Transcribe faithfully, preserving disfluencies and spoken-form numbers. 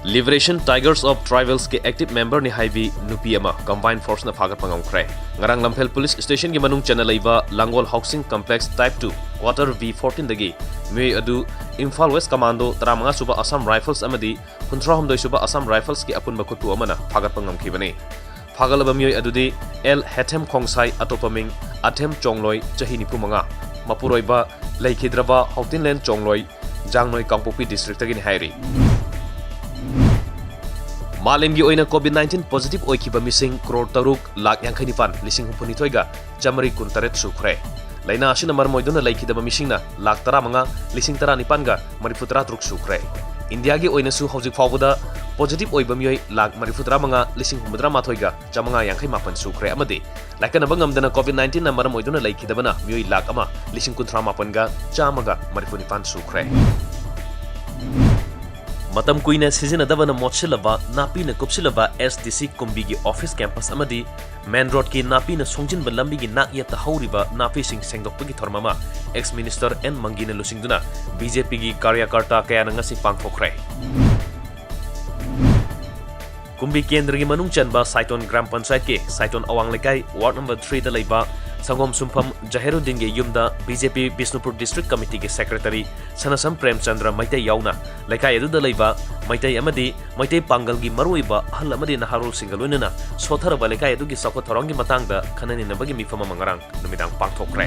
Liberation Tigers of Tribals ꯀꯤ active member ꯅꯤ ꯍꯥꯏꯕꯤ ꯅꯨꯄꯤ ꯑꯃ combined force ꯅ ꯐꯥꯒꯠꯄ ꯉꯝꯈ꯭ꯔꯦ꯫ ꯉꯔꯥꯡ ꯂꯝꯐꯦꯜ police station ꯒꯤ ꯃꯅꯨꯡ ꯆꯟꯅ ꯂꯩꯕ ꯂꯥꯡꯒꯣꯜ housing complex type two quarter V fourteen ꯗꯒꯤ ꯃꯤꯑꯣꯏ ꯑꯗꯨ ꯏꯝꯐꯥꯜ West Commando, ꯇꯔꯥꯃꯉꯥ ꯁꯨꯕ Assam Rifles ꯑꯃꯗꯤ ꯀꯨꯟꯊ꯭ꯔꯥꯍꯨꯝꯗꯣꯏ ꯁꯨꯕ Assam Rifles ꯀꯤ ꯑꯄꯨꯟꯕ ꯈꯨꯠꯄꯨ ꯑꯃꯅ ꯐꯥꯒꯠꯄ ꯉꯝꯈꯤꯕꯅꯤ꯫ ꯐꯥꯒꯠꯂꯕ ꯃꯤꯑꯣꯏ ꯑꯗꯨꯗꯤ ꯑꯦꯜ ꯍꯦꯊꯦꯝ ꯈꯣꯡꯁꯥꯏ, ꯑꯇꯣꯞꯄ ꯃꯤꯡ ꯑꯊꯦꯝ ꯆꯣꯡꯂꯣꯏ, ꯆꯍꯤ ꯅꯤꯐꯨ ꯃꯉꯥ, ꯃꯄꯨꯔꯣꯏꯕ ꯂꯩꯈꯤꯗ꯭ꯔꯕ ꯍꯥꯎꯇꯤꯟꯂꯦꯟ ꯆꯣꯡꯂꯣꯏ, ꯖꯥꯡꯅꯣꯏ, ꯀꯥꯡꯄꯣꯛꯄꯤ district ꯇꯒꯤꯅꯤ ꯍꯥꯏꯔꯤ꯫ ꯃꯥꯂꯦꯝꯒꯤ ꯑꯣꯏꯅ COVID nineteen positive ꯑꯣꯏꯈꯤꯕ ꯃꯤꯁꯤꯡ ꯀ꯭ꯔꯣꯔ ꯇꯔꯨꯛ ꯂꯥꯈ ꯌꯥꯡꯈꯩ ꯅꯤꯄꯥꯟ ꯂꯤꯁꯤꯡ ꯍꯨꯝꯐꯨ ꯅꯤꯊꯣꯏꯒ ꯆꯥꯃꯔꯤ ꯀꯨꯟ ꯇꯔꯦꯠ ꯁꯨꯈ꯭ꯔꯦ꯫ ꯂꯥꯏꯅꯥ ꯑꯁꯤꯅ ꯃꯔꯝ ꯑꯣꯏꯗꯨꯅ ꯂꯩꯈꯤꯗꯕ ꯃꯤꯁꯤꯡꯅ ꯂꯥꯈ ꯇꯔꯥꯃꯉꯥ ꯂꯤꯁꯤꯡ ꯇꯔꯥꯅꯤꯄꯥꯟꯒ ꯃꯔꯤꯐꯨ ꯇꯔꯥ ꯇꯔꯨꯛ ꯁꯨꯈ꯭ꯔꯦ꯫ ꯏꯟꯗꯤꯌꯥꯒꯤ ꯑꯣꯏꯅꯁꯨ ꯍꯧꯖꯤꯛ ꯐꯥꯎꯕꯗ positive ꯑꯣꯏꯕ ꯃꯤꯑꯣꯏ ꯂꯥꯈ ꯃꯔꯤꯐꯨ ꯇꯔꯥꯃꯉꯥ ꯂꯤꯁꯤꯡ ꯍꯨꯝꯐꯨ ꯇꯔꯥ ꯃꯥꯊꯣꯏꯒ ꯆꯥꯃꯉꯥ ꯌꯥꯡꯈꯩ ꯃꯥꯄꯟ ꯁꯨꯈ꯭ꯔꯦ ꯑꯃꯗꯤ ꯂꯥꯏꯀꯠꯅꯕ ꯉꯝꯗꯅ COVID nineteen ꯅ ꯃꯔꯝ ꯑꯣꯏꯗꯨꯅ ꯂꯩꯈꯤꯗꯕꯅ ꯃꯤꯑꯣꯏ ꯂꯥꯈ ꯑꯃ ꯂꯤꯁꯤꯡ ꯀꯨꯟꯊ꯭ꯔꯥ ꯃꯥꯄꯟꯒ ꯆꯥꯝꯃꯒ ꯃꯔꯤꯐꯨ ꯅꯤꯄꯥꯟ ꯁꯨꯈ꯭ꯔꯦ꯫ ꯃꯇꯝ ꯀꯨꯏꯅ ꯁꯤꯖꯤꯟꯅꯗꯕꯅ ꯃꯣꯠꯁꯤꯜꯂꯕ, ꯅꯥꯄꯤꯅ ꯀꯨꯞꯁꯤꯜꯂꯕ SDC ꯀꯨꯝꯕꯤꯒꯤ office campus ꯑꯃꯗꯤ main road ꯀꯤ ꯅꯥꯄꯤꯅ ꯁꯣꯡꯖꯤꯟꯕ ꯂꯝꯕꯤꯒꯤ ꯅꯥꯛꯌꯦꯠꯇ ꯍꯧꯔꯤꯕ ꯅꯥꯄꯤꯁꯤꯡ ꯁꯦꯡꯗꯣꯛꯄꯒꯤ ꯊꯧꯔꯝ ꯑꯃ ex minister ꯑꯦꯟ ꯃꯪꯒꯤꯅ ꯂꯨꯆꯤꯡꯗꯨꯅ BJP ꯒꯤ ꯀꯥꯔꯌꯀꯔꯇꯥ ꯀꯌꯥꯅ ꯉꯁꯤ ꯄꯥꯡꯊꯣꯛꯈ꯭ꯔꯦ꯫ ꯀꯨꯝꯕꯤ ꯀꯦꯟꯗ꯭ꯔꯒꯤ ꯃꯅꯨꯡ ꯆꯟꯕ ꯁꯥꯏꯇꯣꯟ ꯒ꯭ꯔꯥꯝ ꯄꯟꯆꯥꯌꯠꯀꯤ ꯁꯥꯏꯇꯣꯟ ꯑꯋꯥꯡ ꯂꯩꯀꯥꯏ ward number three ꯗ ꯂꯩꯕ ꯁꯪꯒꯣꯝ ꯁꯨꯝꯐꯝ ꯖꯍꯦꯔꯨꯗꯤꯟꯒꯤ ꯌꯨꯝꯗ BJP ꯕꯤꯁꯅꯨꯄꯨꯔ district committee ꯒꯤ secretary ꯁꯅꯥꯁꯝ ꯄ꯭ꯔꯦꯝꯆꯟꯗ꯭ꯔ ꯃꯩꯇꯩ ꯌꯥꯎꯅ ꯂꯩꯀꯥꯏ ꯑꯗꯨꯗ ꯂꯩꯕ ꯃꯩꯇꯩ ꯑꯃꯗꯤ ꯃꯩꯇꯩ ꯄꯥꯡꯒꯜꯒꯤ ꯃꯔꯨꯑꯣꯏꯕ ꯑꯍꯜ ꯑꯃꯗꯤ ꯅꯍꯥꯔꯣꯜꯁꯤꯡꯒ ꯂꯣꯏꯅꯅ ꯁꯣꯠꯊꯔꯕ ꯂꯩꯀꯥꯏ ꯑꯗꯨꯒꯤ ꯆꯥꯎꯈꯠ ꯊꯧꯔꯥꯡꯒꯤ ꯃꯇꯥꯡꯗ ꯈꯟꯅ ꯅꯩꯅꯕꯒꯤ ꯃꯤꯐꯝ ꯑꯃ ꯉꯔꯥꯡ ꯅꯨꯃꯤꯗꯥꯡ ꯄꯥꯡꯊꯣꯛꯈ꯭ꯔꯦ꯫